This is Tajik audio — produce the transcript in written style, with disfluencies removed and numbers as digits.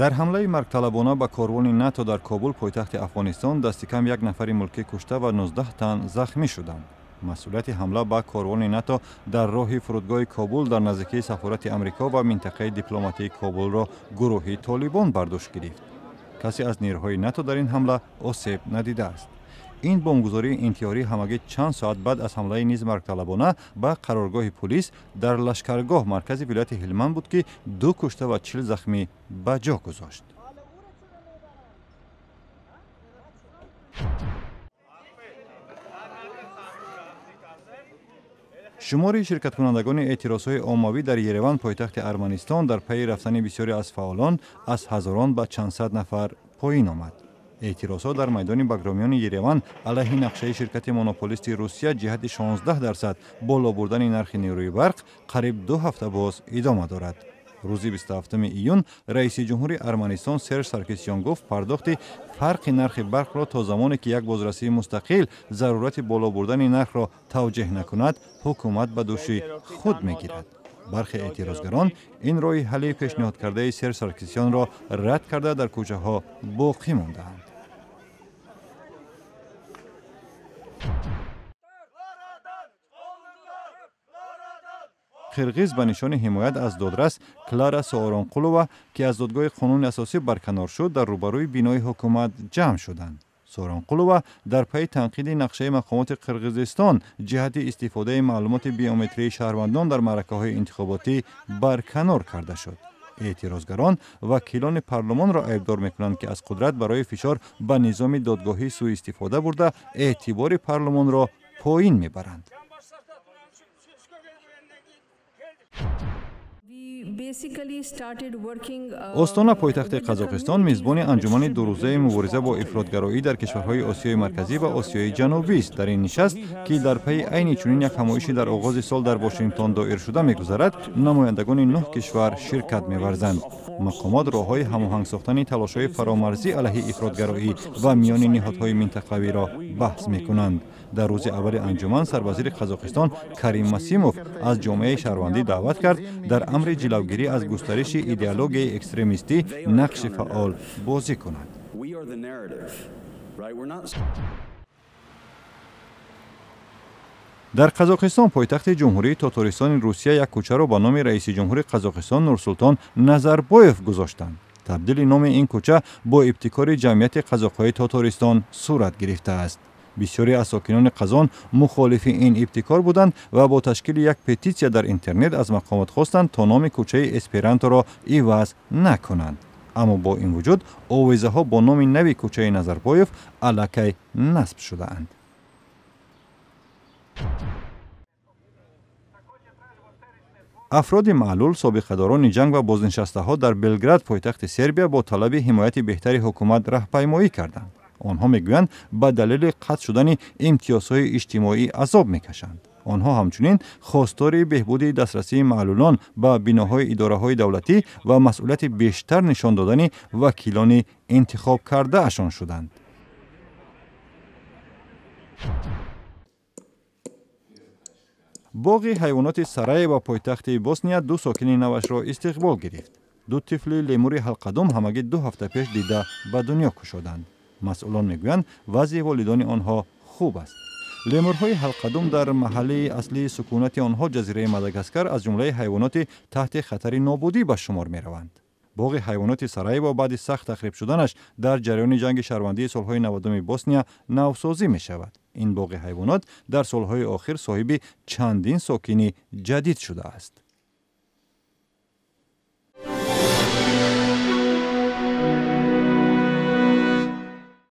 Дар ҳамлаи маргталабона ба корвони НАТО дар Кобул, пойтахти Афғонистон, дасти кам як нафари мулкӣ кушта ва 19 тан захмӣ шуданд. Масъулияти ҳамла ба корвони НАТО дар роҳи фурудгоҳи Кобул дар наздикии сафорати Амрико ва минтақаи дипломатии Кобулро гурӯҳи Толибон бар дӯш гирифт. Касе аз нерӯҳои НАТО дар ин ҳамла осеб надидааст. Ин бомбгузории интиҳорӣ ҳамагӣ чанд соат баъд аз ҳамлаи низ маргталабона ба қароргоҳи пулис дар Лашкаргоҳ, маркази вилояти Ҳилманд буд, ки 2 кушта ва 40 захмӣ ба ҷо гузошт. Шумори ширкаткунандагони эътирозҳои оммавӣ дар Ереван, пойтахти Арманистон, дар пайи рафтани бисёре аз фаъолон аз ҳазорон ба чандсад нафар поин омад. Эътирозҳо дар майдони Багромиёни Ереван алайҳи нақшаи ширкати монополисти Русия ҷиҳати 16% боло бурдани нархи нерӯи барқ қариб 2 ҳафта боз идома дорад. Рӯзи 27 июн раиси ҷумҳури Арманистон Серж Саркисян гуфт, пардохти фарқи нархи барқро то замоне ки як бозрасии мустақил зарурати боло бурдани нархро тавҷеҳ накунад, ҳукумат ба дӯши худ мегирад. Бархе эътирозгарон ин роҳи ҳалли пешниҳодкардаи Серж Саркисянро рад карда, дар кӯчаҳо боқӣ мондаанд. Қирғиз ба нишони ҳимоят аз додрас Клара Сооронқулова, ки аз додгоҳи қонуни асосӣ барканор шуд, дар рӯбарӯи бинои ҳукумат ҷамъ шуданд. Сооронқулова дар пайи танқиди нақшаи мақомоти Қирғизистон ҷиҳати истифодаи маълумоти биометрии шаҳрвандон дар маъракаҳои интихоботӣ барканор карда шуд. Эътирозгарон вакилони парлумонро айбдор мекунанд, ки аз қудрат барои фишор ба низоми додгоҳӣ сӯистифода бурда, эътибори парлумонро поин мебаранд. Остона, пойтахти Қазоқистон, мизбони анҷумани дурӯзаи мубориза бо ифротгароӣ дар кишварҳои Осиёи Марказӣ ва Осиёи Ҷанубист. Дар ин нишаст, ки дар пайи айни чунин як ҳамоиши дар оғози сол дар Вошингтон доир шуда мегузарад, намояндагони 9 кишвар ширкат меварзанд. Мақомот роҳҳои ҳамоҳанг сохтани талошҳои фаромарзӣ алайҳи ифротгароӣ ва миёни ниҳодҳои минтақавиро баҳс мекунанд. Дар рӯзи аввали анҷуман сарвазири Қазоқистон Карим Масимов аз ҷомеаи шаҳрвандӣ даъват кард дар амри ҷилавгирӣ аз густариши идеологияи экстремистӣ нақши фаъол бозӣ кунад. Дар Қазоқистон, пойтахти Ҷумҳурии Тотористони Русия, як кӯчаро ба номи раиси ҷумҳури Қазоқистон Нурсултон Назарбоев гузоштанд. Табдили номи ин кӯча бо ибтикори ҷамъияти қазоқҳои Тотористон сурат гирифтааст. Бисёре аз сокинони Қазон мухолифи ин ибтикор буданд ва бо ташкили як петитсия дар интернет аз мақомот хостанд то номи кӯчаи эсперанторо иваз накунанд. Аммо бо ин вуҷуд овезаҳо бо номи нави кӯчаи Назарбоев аллакай насб шудаанд. Афроди маълул, собиқадорони ҷанг ва бознишастаҳо дар Белград, пойтахти Сербия, бо талаби ҳимояти беҳтари ҳукумат раҳпаймоӣ карданд. Онҳо мегӯянд, ба далели қатъ шудани имтиёзҳои иҷтимоӣ азоб мекашанд. Онҳо ҳамчунин хостори беҳбуди дастрасии маълулон ба биноҳои идораҳои давлатӣ ва масъулияти бештар нишон додани вакилони интихобкардаашон шуданд. Боғи ҳайвоноти Сараева, пойтахти Босния, 2 сокини навашро истиқбол гирифт. 2 тифли лемури ҳалқадум ҳамагӣ 2 ҳафта пеш дида ба дунё кушоданд. Масъулон мегӯянд, вазъи волидони онҳо хуб аст. Лемурҳои ҳалқадум дар маҳаллаи аслии сукунати онҳо, ҷазираи Мадагаскар, аз ҷумлаи ҳайвоноти таҳти хатари нобудӣ ба шумор мераванд. Боғи ҳайвоноти Сараево баъди сахт тахриб шуданаш дар ҷараёни ҷанги шаҳрвандии солҳои 90 Босния навсозӣ мешавад. Ин боғи ҳайвонот дар солҳои охир соҳиби чандин сокини ҷадид шудааст.